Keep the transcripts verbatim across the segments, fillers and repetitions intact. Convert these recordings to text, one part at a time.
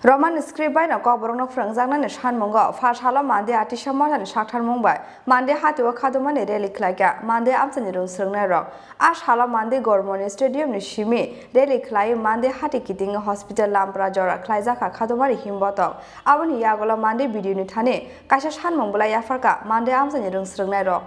Roman script bai no Kokborok no phwrwngjaknani sanmungo pha salo Mande Atisa mothani saktharmung bai Mande hatio khadomani rally khlaikha Mande amchaini rwng swrwngnairok. A salo Mande Gormoni Stadium ni simi rally khlaiwi Mande hati kitingo hospital Lampra jora khlaijakha khadomani himbotok. Aboni yagulo Mande B D O ni thani kaisa sanmung bwlai yapharkha Mande amchaini rwng swrwngnairok.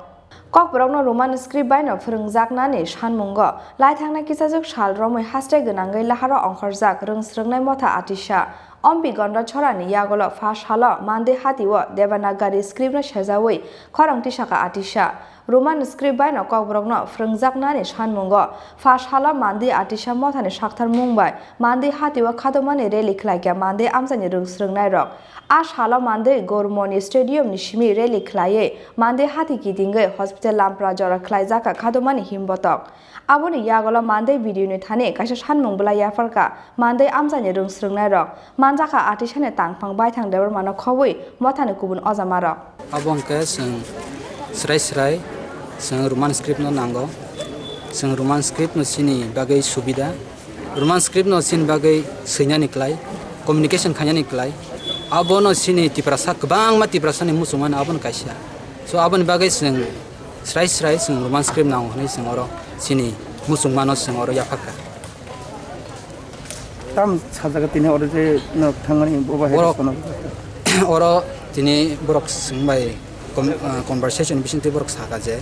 Kokborokno Roman script bai no phwrwngjaknani sanmungo laithangnai kichajwk sal romwi haste gwnangwi laharo ongkhorjak rwng swrwngnai motha Atisa. Ompi Gonda chorani yagulo pha salo Mande hatio Devanagari script no sejawi khorang tisakha Atisa. Roman script bai no Kokborokno phwrwngjaknani sanmungo pha salo Mande Atisa mothani saktharmung bai Mande hatio khadomani rally khlaikha Mande amchaini rwng swrwngnairok. A salo Mande Gormoni Stadium ni simi rally khlaiwi Mande hati kitingwi hospital Lampra jora khlaijakha khadomani himbotok. Aboni yagulo Mande B D O ni thani kaisa sanmung bwlai yapharkha Mande amchaini rwng swrwngnairok. Manjakha Atisani tangphang baithang Debbarmano khobwi mothani kubun ojamarok. Abo hwnkhe chwng srai srai chwng Roman script no nango. Chwng Roman script no chini bagwi subida. Roman script no chini bagwi swinani klai, communication khainani klai. Abono chini Tiprasa, kwbangma Tiprasani muchungmani abono kaisa. So aboni bagwi chwng srai srai chwng Roman script nango hwnwi chwng oro chini muchungmano chwng oro yapharkha. Tam sajaga tini oro je no thangmani bo bahai Borok sono. Oro tini borok swng bai con-, ah, conversation bisingtwi borok saka je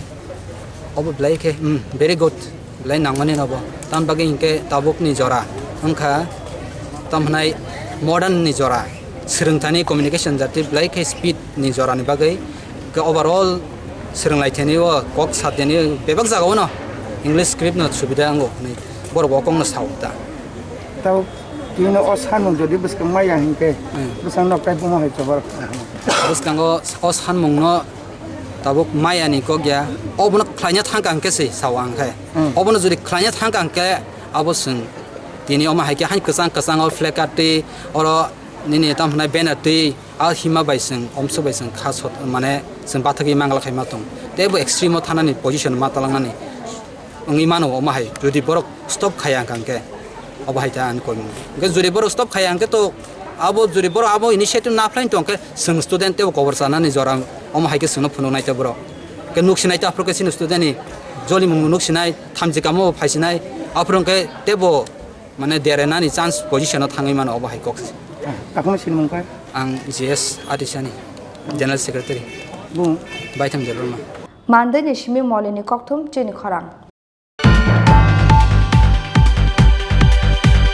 obo belai khe, hmm, very good, belai nangmani nobo. Tam bagwi hinkhe tabukni jora wngkha tam hwnai modern ni jora, swrwngthani communication jati belai khe speed ni jora ni bagwi. Ke overall swrwng lai thani o kok sa thani bebak jaga o no English script no subida wngo hwnwi borok bo kok no sa o ta. Tao tini o sanmung jodi bwskang maya hinkhe Hmm. bwskang nok tai buma hai chobar. Bwskango o sanmung no tabuk maya ni kok ya, obono khlaina thang kang khe se sao ang khe. Hmm. Obono jodi khlaina thang kang khe abo chwng tini omo hai khe hain kwchang kwchang o flag twi oro nini tam hwnai banner twi. A hima bai chwng, omso bai chwng kha sot, mane chwng bathagwi mangla khaima tong. Tei bo extreme o thanani position ma talangnani wngwi mano omo hai. Jodi borok stop khaiya hwnkha hwnkhe, obo hai ta ani koimung. Hwnkhe jodi borok stop khaiya hwnkhe to abo jodi borok abo initiative na phlai tong khe chwng student teibo kobor chanani jora omo hai khe chwngno phunuknai tei borok. Hwnkhe nuksinai ta aphuru khe chini student ni jolimung nuksinai, thamchi kamo phaisinai, aphuru hwnkhe teibo Mane derenani chance position o thangwi mano obo hai kok se. Takhukno sinimung kha? Ang G S Atisani, General Secretary. Bung? Baithang Debbarma. Mandeni simi Molini kokthum chini khorang.